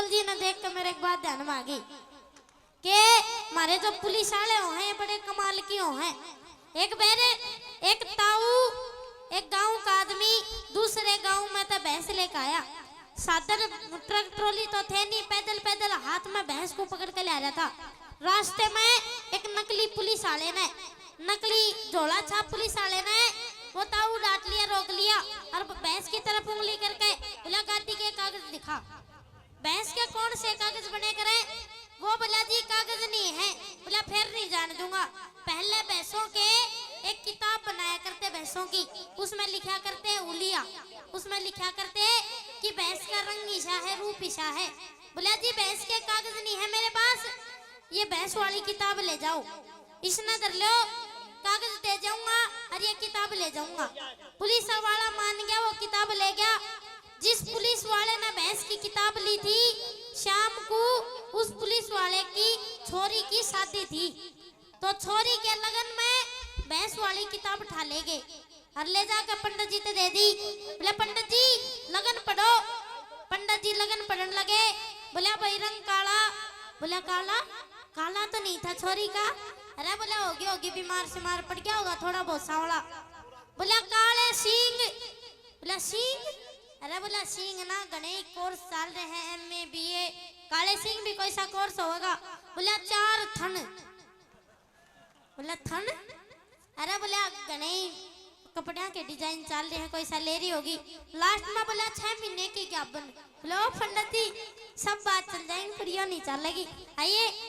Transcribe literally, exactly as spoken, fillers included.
जी ने देख के मेरे एक बात ध्यान में आ गई कि हमारे जो पुलिस वाले हो हैं, बड़े कमाल की हो हैं। एक बार एक ताऊ, एक गांव का आदमी दूसरे गांव में तो भैंस लेकर आया। साधन, ट्रक ट्रॉली तो थे नहीं, पैदल पैदल हाथ में भैंस को पकड़ के ले आ रहा था। रास्ते में एक नकली पुलिस वाले ने, नकली झोला छाप पुलिस वाले ने वो ताऊ डांट लिया, रोक लिया और भैंस की तरफ उंगली करके बोला, "गाड़ी के कागज दिखा।" भैंस के कौन से कागज बने करे? वो बोला, "जी कागज नहीं है।" बोला, "फिर नहीं जान दूंगा।" पहले भैंसों के एक किताब बनाया करते भैंसों की, उसमें लिखा करते हुलिया, उसमें लिखा करते कि भैंस का रंग ईसा है, रूप ईसा है। बोला, "जी भैंस के कागज नहीं है मेरे पास, ये भैंस वाली किताब ले जाओ।" इसने धर लो, कागज दे जाऊंगा और ये किताब ले जाऊंगा। पुलिस वाला मान गया, वो किताब ले गया। जिस पुलिस वाले ने भैंस की किताब ली थी, शाम को उस पुलिस वाले की छोरी की शादी थी, तो छोरी के लगन में भैंस वाली किताब ठा ले गए और ले जाकर पंडित जी ते दे दी। बोले, "पंडित जी, लगन पढ़ो।" पंडित जी लगन पढ़न लगे। बोले, "भाई, रंग काला।" बोले, "काला? काला तो नहीं था छोरी का।" "अरे," बोले, "होगी, होगी, बीमार सीमार पड़ गया होगा थोड़ा बहुत सांवला।" बोले, "काले सींग।" बोले, "सींग?" "अरे," बोले, "सींग ना, घणे ही कोर्स चल रहे हैं, एमए, बीए। काले सींग भी कोई सा कोर्स होगा।" बोले, "चार थन।" बोला, "थन?" "अरे," बोला, "घणे ही कपड़ियां के डिजाइन चल रहे हैं, कोई सा ले रही होगी।" लास्ट में बोला, "छह महीने की ज्ञापन।" बोला, "ओ पंडित जी, सब बात चल जाएंगी, पर यो नहीं चलेगी।" आइए।